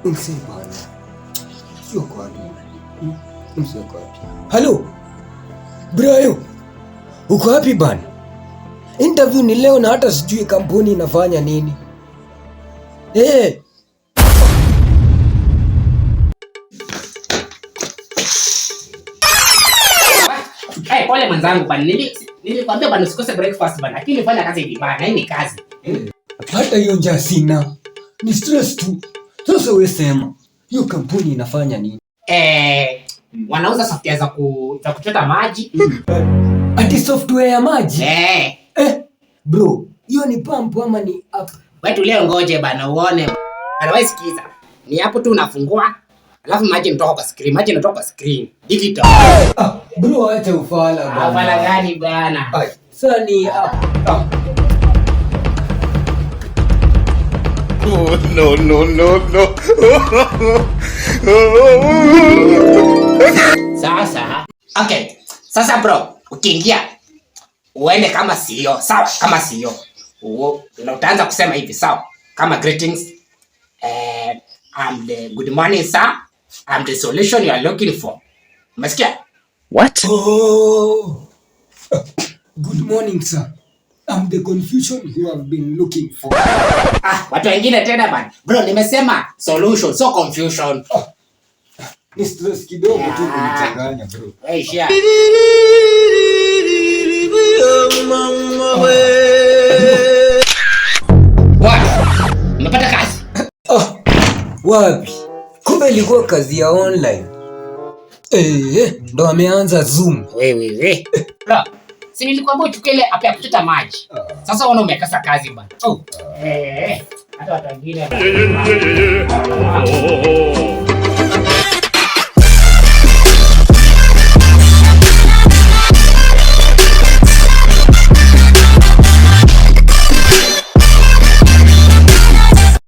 Msee bana. Sio kwa wapi? Msee kwa wapi? Halo. Brayo. Uko wapi bana? Interview ni leo na hata sijui kampuni inafanya nini. Eh. Hey, pole mwenzangu bana. Nilikwambia bana usikose breakfast bana. Lakini fanya kazi vibaya. Hii ni kazi. Hata hiyo njaa sina. Ni stress tu. Sasa wewe sema, hiyo kampuni inafanya nini? Wanauza software za kuchota maji. Ati software ya maji? Bro, hiyo ni pump ama ni app? Wewe tulia ngoje bana uone. Bana wewe sikiza. Ni hapo tu unafungua, alafu maji inatoka kwa screen, maji inatoka kwa screen. Digital. Ah, bro acha ufala bana. Ufala gani bana? Ai, sasa ni app. Ah. Oh, no, no, no, no. Sasa, okay. Sasa bro, ukiingia uende kama CEO, sawa? Kama CEO. Na utaanza kusema hivi, sawa? Kama greetings. I'm the good morning sir. I'm the solution you are looking for. Umesikia? What? Oh. Good morning sir. I'm the confusion you have been looking for. Watu wengine tena bana. Bro, nimesema solution, so confusion. Oh. Ni stress kidogo tu kunichanganya bro. Hey, share. What? Umepata kazi? Oh, wapi? Kumbe ilikuwa kazi ya online. Ndo ameanza Zoom. Wewe. Bro, si nilikwambia uchukue ile app ya kuchota maji. Sasa unaona umekosa kazi bana. Oh. Hata watu wengine. Yeah, yeah, yeah, yeah. Oh, oh, oh.